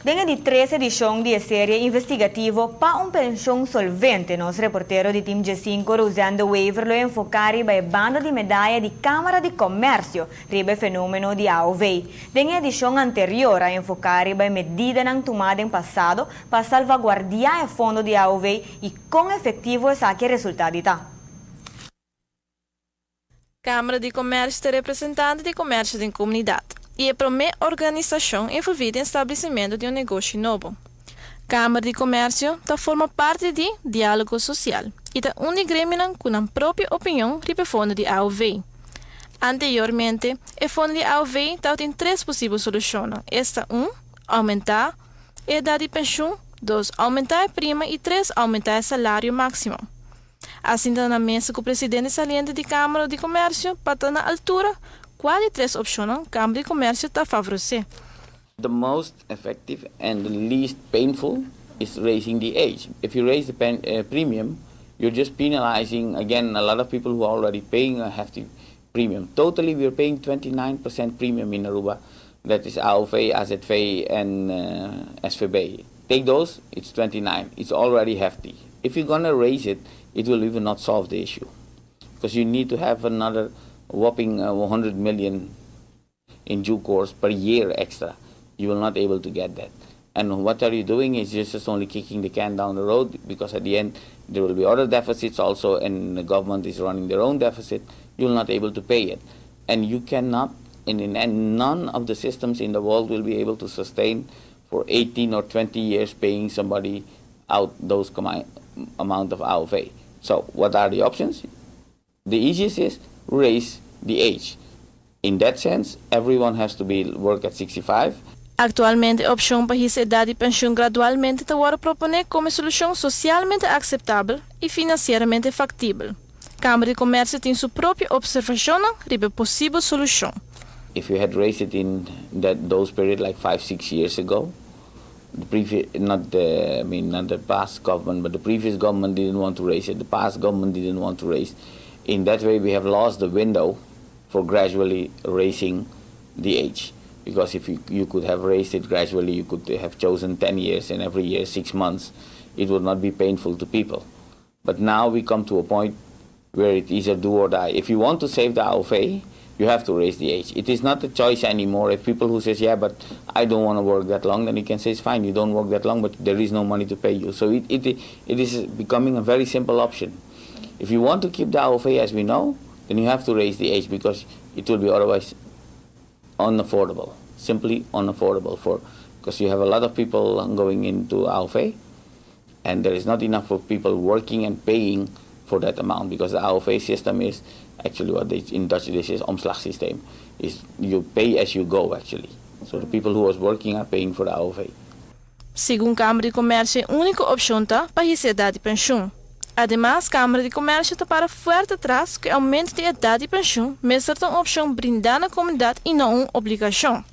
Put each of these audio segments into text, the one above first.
Den di tres edicion di serie investigativo Pa un Pensioen Solvente, nos reportero di Team G5, Rosendo Wever, lo enfoca riba e banda di medaya di Camara di Comercio, riba fenomeno di AOV. Den edicion anterior a enfoca riba medidanan tuma den pasado pa salvaguardia e fondo di AOV y con efectivo esaki a resulta di ta. Camara di Comercio ta representante di comercio den comunidad y e prome organisacion envolvi den establecimento di un negoshi nobo. Camara di Comercio ta forma parti di Dialogo Social y ta un gremio cu nan propio opinion riba fondo di AOV. Anteriormente, e fondo di AOV tabatin tres posibel solucion. Esta 1, aumenta e edad di pensioen, 2, aumenta e prima y 3, aumenta e salario maximo. Asina na mesa cu e presidente saliente di Camara di Comercio pa ta na altura cua di tres opcion Camara di Comercio ta favorece. The most effective and the least painful is raising the age. If you raise the premium, you're just penalizing again a lot of people who are already paying a hefty premium. Totally, we are paying 29% premium in Aruba. That is AOV, AZV, and SVB. Take those, it's 29. It's already hefty. If you're gonna raise it, it will even not solve the issue, because you need to have another whopping 100 million in due course per year extra. You will not able to get that. And what are you doing is just only kicking the can down the road, because at the end there will be other deficits also, and the government is running their own deficit. You will not able to pay it. And you cannot, and none of the systems in the world will be able to sustain for 18 or 20 years paying somebody out those amount of AOV. So what are the options? The easiest is raise the age. In that sense, everyone has to be work at 65. Actualmente, e opcion pa edad di pensioen gradualmente ta wordo proponi como solucion socialmente aceptabel y financieramente factibel. Camara di Comercio tin su propio observacion riba posibel solucion. If you had raised it in that those period like 5, 6 years ago, the previous, not the, I mean, not the past government, but the previous government didn't want to raise it. The past government didn't want to raise. In that way, we have lost the window for gradually raising the age. Because if you could have raised it gradually, you could have chosen 10 years and every year 6 months, it would not be painful to people. But now we come to a point where it is a do or die. If you want to save the AOV, you have to raise the age. It is not a choice anymore. If people who says, "Yeah, but I don't want to work that long," then you can say, "It's fine, you don't work that long, but there is no money to pay you." So it is becoming a very simple option. If you want to keep the AOV as we know, then you have to raise the age because it will be otherwise unaffordable, simply unaffordable for, because you have a lot of people going into AOV and there is not enough of people working and paying for that amount, because the AOV system is actually what they in Dutch they say omslagsysteem, is you pay as you go, actually. So the people who was working are paying for the AOV. Segun Camara di Comercio, e unico opcion ta pa edad di pensioen. Ademas, Camara di Comercio ta para fuerte atras cu aumento di edad di pensioen mester ta un opcion brinda na comunidad y no un obligacion.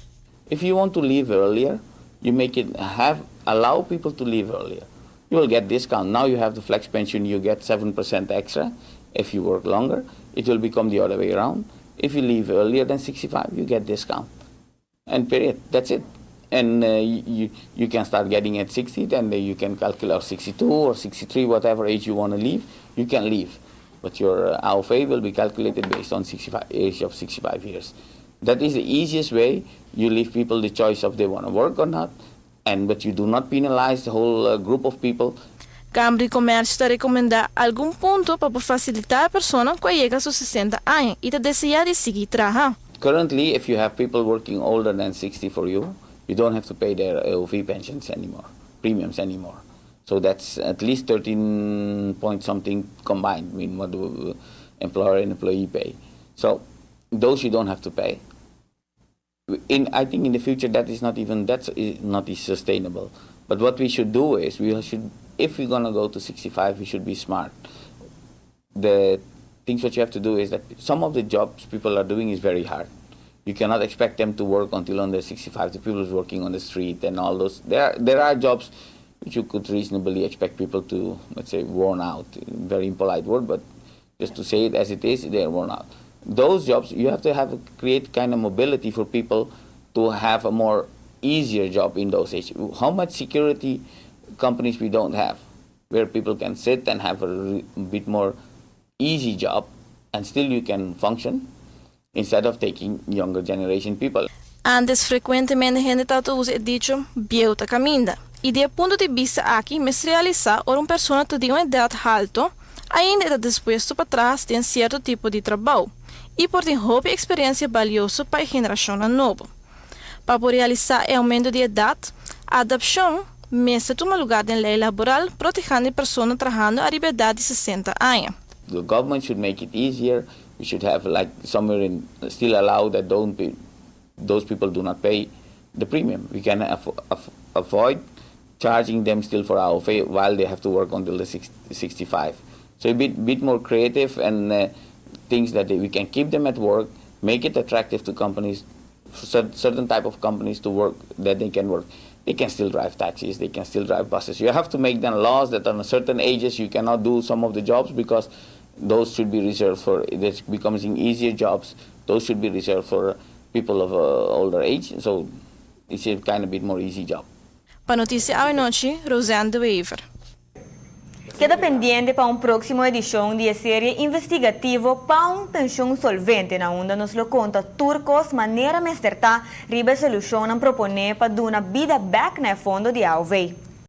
If you want to leave earlier, you make it have allow people to leave earlier. You will get discount. Now you have the flex pension, you get 7% extra if you work longer. It will become the other way around. If you leave earlier than 65, you get discount. And period. That's it. And you can start getting at 60, then you can calculate 62 or 63, whatever age you want to leave, you can leave. But your AOV will be calculated based on 65, age of 65 years. That is the easiest way. You leave people the choice of they want to work or not, and but you do not penalize the whole group of people. Camara di Comercio ta recomenda algun punto pa facilita e persona cu yega na 60 aña y ta desea di sigui traha. Currently, if you have people working older than 60 for you, you don't have to pay their AOV pensions anymore, premiums anymore. So that's at least 13 point something combined, I mean, what do employer and employee pay. So those you don't have to pay. I think in the future that is not even, that's not is sustainable. But what we should do is we should, if we're gonna go to 65, we should be smart. The things what you have to do is that some of the jobs people are doing is very hard. You cannot expect them to work until under 65. The people who's working on the street and all those. There are jobs which you could reasonably expect people to, let's say, worn out. Very impolite word, but just to say it as it is, they're worn out. Those jobs, you have to have create kind of mobility for people to have a more Easier job in those age. How much security companies we don't have, where people can sit and have a bit more easy job and still you can function, instead of taking younger generation people. Antes frekuentemente hende tabata usa e dicho "bieu ta kaminda". I di e punto di bista aki mester realisá ora un persona ta di un edat haltu, ainda ta dispuesto pa traha den sierto tipo di trabou i por tin hopi eksperensia balioso pa e generashon nobo. Pa por realisá e oumento di edat, adaptashon mester tuma lugá den lei laboral protehando e persona trahando riba edat di 60 aña. The government should make it easier. We should have, like, somewhere in still allow that don't be, those people do not pay the premium. We can avoid charging them still for AOV while they have to work until the 65. So a bit more creative and things that we can keep them at work, make it attractive to companies, certain type of companies to work that they can work. They can still drive taxis, they can still drive buses. You have to make them laws that on a certain ages you cannot do some of the jobs because those should be reserved for, it's becoming easier jobs, those should be reserved for people of older age. So it's a kind of bit more easy job. Pa Notisia Awe Nochi, Roseanne de Wever. Keda pendiente pa un próksimo edishon di e serie investigativo "Pa un penshun solvente", na unda nos lo konta tur kos manera mester ta riba solushon proponé pa duna bida bèk na fondo di AOV.